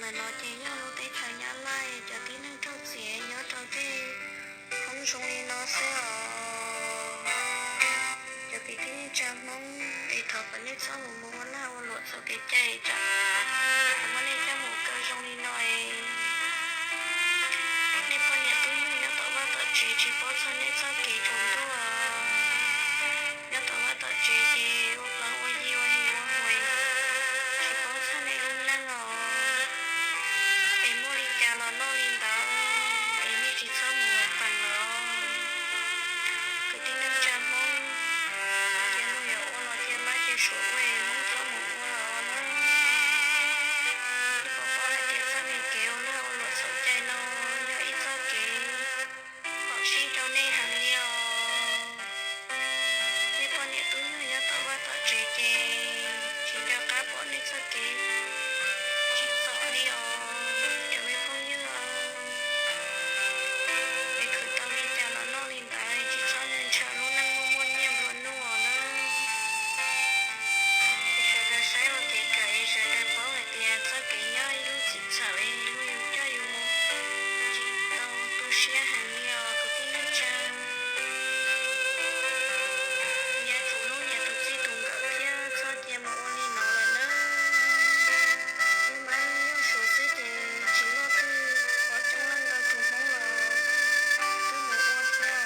Ntawm no ces yog lub teb chaws Nyab Laj, cov tib neeg raug txim nyob rau tej hoob zoo li no xwb os. Cov kwv tij neej tsa Hmoob es thov kom nej txhob mus mus ua lag ua luam txhaum kev cai tsam muab nej coj mus kaw zoo li no es nej poj niam tub nyuag nyob tom vaj tom tsev tsis paub txog nej txoj kev tsaus ntuj. Nyob tom vaj tom tsev ces ua plaub ua yi ua his ua hais, tsis paub txog nej lub neej os. Es muaj li cas los noj li ntawd, es nej tsis txhob mus ua peem los. Kwv tij neej tsa Hmoob, cia luag yuav ua los cia pab cia suav ua, Hmoob txhob mus ua los na. Nej puas paub hais tias txoj me kev ua lag ua luam txhaum cai no yog ib txoj kev phom sij rau nej heev li os. Nej poj niam tub nyuag nyob tom vaj tom tsev ces tsis nco qab pom nej txoj kev tsim txom li os cov me phooj ywg. Es khwv tau li cas los noj li ntawd, tsis txhob ntshaw lub neej muaj muaj nyiaj nplua nuj os na. Es sawv daws saib ua kev kawm es sawv daws paub hais tias txoj kev nyob ib lub txim txhaum es luag yus coj yus mus tsis tau tu siab heev li os kwv tij neej tsa. Nyias tsum hlub nyias tus txij tus nkawm thiab txhob cia mus ua li no lawm nawb. Ib mab yog suav xwb ces tsis muaj twg pom coob leej ntau tus Hmoob los twb mus ua thiab os.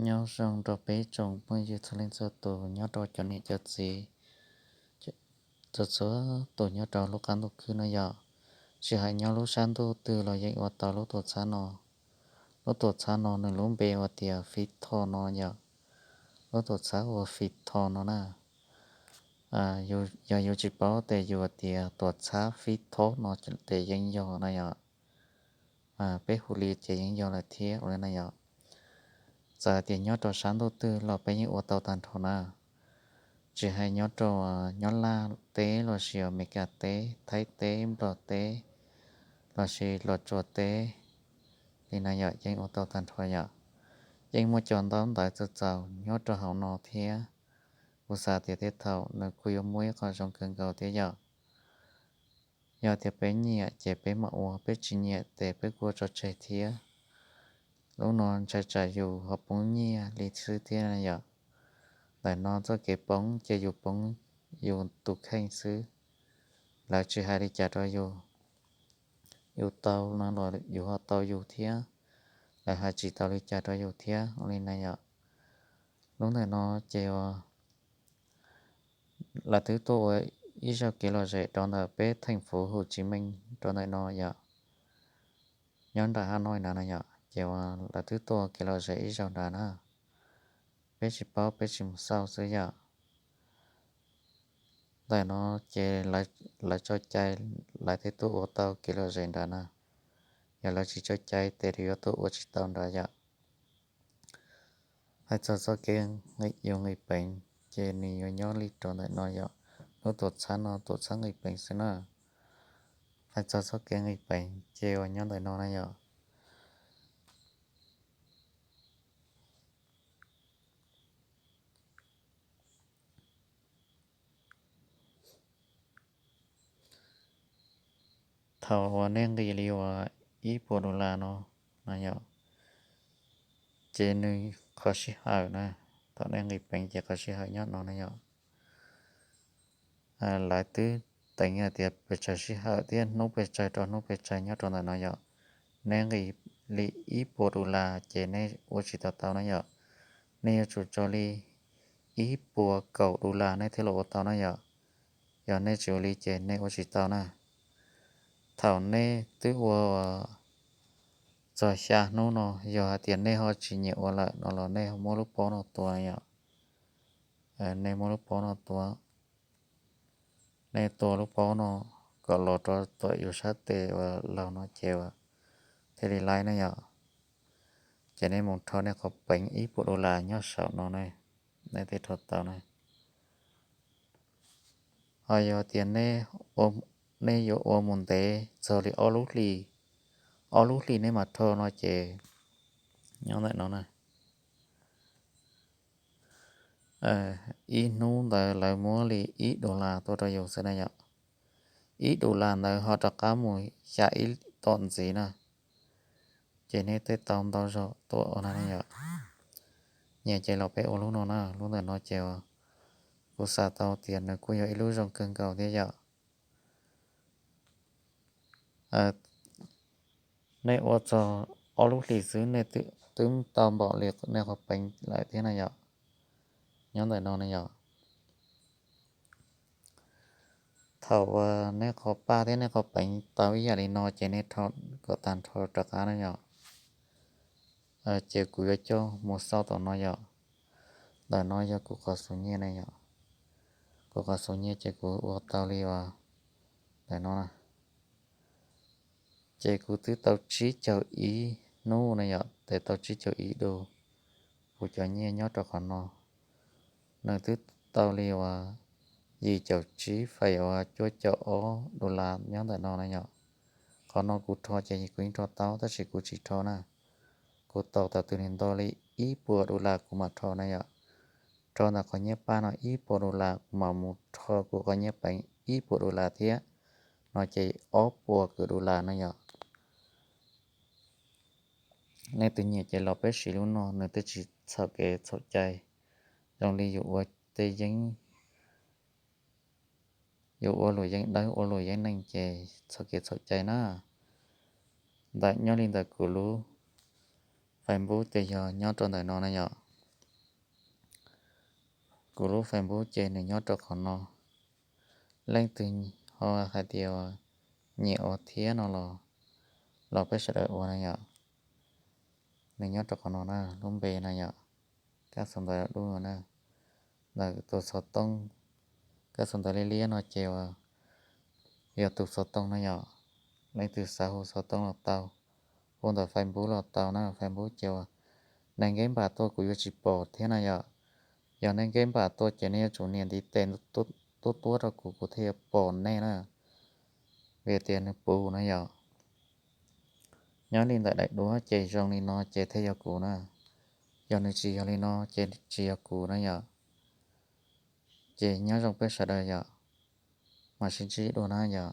Nyob zoo rau peb tsoom phooj ywg txhua leej txhua tus nyob rau cov niam cov txiv, txhua txhua tus nyob rau lub qab ntuj khwb no yom. Tsis hais nyob lub sab ntuj twg los yeej ua tau lub tuam txhab no. Lub tuam txhab no nws lub npe ua tias Fib Thoj no yom. Lub tuam txhab ua Fib Thoj no na. Yog yus tsis paub tes yus tias tuam txhab Fib Thoj no tes yeej yog na yom. Peb hu li ces yeej yog lawm thiab ua li na yom. Txawm tias nyob rau sab ntuj twg los peb yeej ua tau tag nrho na. Tsis hais nyob rau Nyab Laj teb los sis Amelikas teb, Thaib teb, Nplog teb, los sis Los Tsuas teb li na yom, yeej ua tau tag nrho yom. Yeej muaj cov ntaub ntawv txaus txaus nyob rau hauv no thiab. Kuv xav tias tej thaum nws kuj yuav muaj ib qho zoo kawg nkaus thiab yom. Yog tias peb nyiam ces peb mam ua, peb tsis nyiam ces peb kuj ua tso tseg thiab. Lub no ntshai tsam yus ho poob nyiaj li xwb thiab na yom. Ntawm no txoj kev poob ces yus poob yus tus kheej xwb. Lawv tsis hais li cas rau yus. Yus tau no los yus ho tau yus thiab. Lawv hais tsis tau li cas rau yus thiab li na yom. Lub ntawm no ces lawv twb tuaj ua ib zaug kev lom zem rau ntawm peb theej fuv Hu Tsis Meej rau ntawm no yom. Nyob nram Hab Noj na no yom, ces uas lawv twb tuaj ua kev lom zem ib zaug nrad na. Peb tsis paub peb tsis mus xauj xwb yom. Ntawm no ces lawv tso cai, lawv thiaj tuaj ua tau kev lom zem nrad na. Yog lawv tsis tso cai ces yuav tuaj ua tsis tau nrad yom. Hais txog txoj kev yus nqis peev ces nws yuav nyob li rau ntawm no yom. Lub tuam txhab no tuam txhab nqis peev xwb na. Hais txog txoj kev nqis peev ces uas nyob ntawm no na yom. Thaum uas nej nqis li uas ib puas dollar no na yom, ces nws qhov sij hawm na, thaum nej nqis peev ces qhov sij hawm nyob no na yom. Lawv twb teev hais tias pes tsawg sij hawm thiab hnub pes tsawg rau hnub pes tsawg nyob rau ntawm no yom. Nej nqis li ib puas dollar ces nej ua tsis tau tau na yom. Nej yuav tsum tso li ib puas kaum dollar nej thiaj los ua tau na yom. Yog nej tsis ua li ces nej ua tsis tau na. Thaum nej twb ua txog xya hnub no, yog hais tias nej ho tsis nyiam ua lawm no los nej muab lub pob no tua yom. Nej muab lub pob no tua, nej tua lub pob no kom los rau tom yus sab tes uas laug no ces uas thiaj li laib na yom. Ces nej mus rho nej qhov peev ib puas dollar nyob saum no ne, nej thiaj rho tau na. Ho yog tias nej yuav ua mus ntev txog li ob lub hlis, ob lub hlis nej mam rho no ces nyob ntawm no na. ib hnub ntawd lawv muab li ib dollar tuaj rau yus xwb na yom. Ib dollar ntawd ho rov qab mus xya ib tom ntxiv na. Ces nej tej tau ntau zaus tuaj ua na yom. Nyiam ces los peb ua lub no na, lub ntawm no ces kuv xav tau tias nws kuj yog ib lub zoo kawg nkaus thiab yom. Nej ua txog ob lub hlis xwb nej twb tau npaum li nej qhov peev lawm thiab na yom. Nyob ntawm no na yom. Thaum uas nej qhov paj thiab nej qhov peev tau ib yam li no ces nej rho kom tag nrho rov qab na yom. Ces kuv yuav coj mus xauj tom no yom. Ntawm no yog kuv qhov xus nyiaj na yom. Kuv qhov xus nyiaj ces kuv ua tau li uas ntawm no na. Ces kuv twb tau tsib caug ib hnub na yom, tes tau tsib caug ib du. Kuv cov nyiaj nyob rau qhov no, nws twb tau li uas yim caum tsib fais uas cuaj caum ob dollar nyob ntawm no na yom. Qhov no kuv rho ces kuv yeej rho tau tab sis kuv tsis rho na. Kuv tau tau twg li nto li ib puas dollar kuv mam rho na yom. Rho ntawm qhov nyiaj paj no ib puas dollar kuv mam mus rho kuv qhov nyiaj peev ib puas dollar thiab, no ces ob puas kaum dollar na yom. Nej tus nyiam ces los peb siv lub no nws twb tsis txhaum kev txhaum cai. Zoo li yus ua tej yeeb, yus ua luam yeeb dawb ua luam yeeb neeg ces txhaum kev txhaum cai na. Ntawm nyob li ntawm kuv lub Facebook ces yog nyob rau ntawm no na yom. Kuv lub Facebook ces nws nyob rau qhov no. Leej twg ho hais tias nyiam ua thiab no los, los peb sawv daws ua na yom. Nws nyob rau qhov no na, lub npe na yom. Kab xaus ntawv dub na. Ntawm tus xov tooj, kab xaus ntawv liab liab no ces uas yog tus xov tooj na yom. Leej twg xav hu xov tooj los tau, hu ntawm Facebook los tau na. Facebook ces uas nej nkeb npam tuaj kuv yuav tsis pom thiab na yom. Yog nej nkeb npam tuaj ces nej yuav tsum nias ntiv tes tuab tuab rau kuv, kuv thiaj yuav pom nej na. Vim tias nws puv na yom. Nyob li ntawm daim duab ces zoo li no ces thiaj yog kuv na. Yog nws tsis yog li no ces tsis yog kuv na yom. Ces nyob zoo peb sawv daws yom. Mam sib ntsib dua na yom.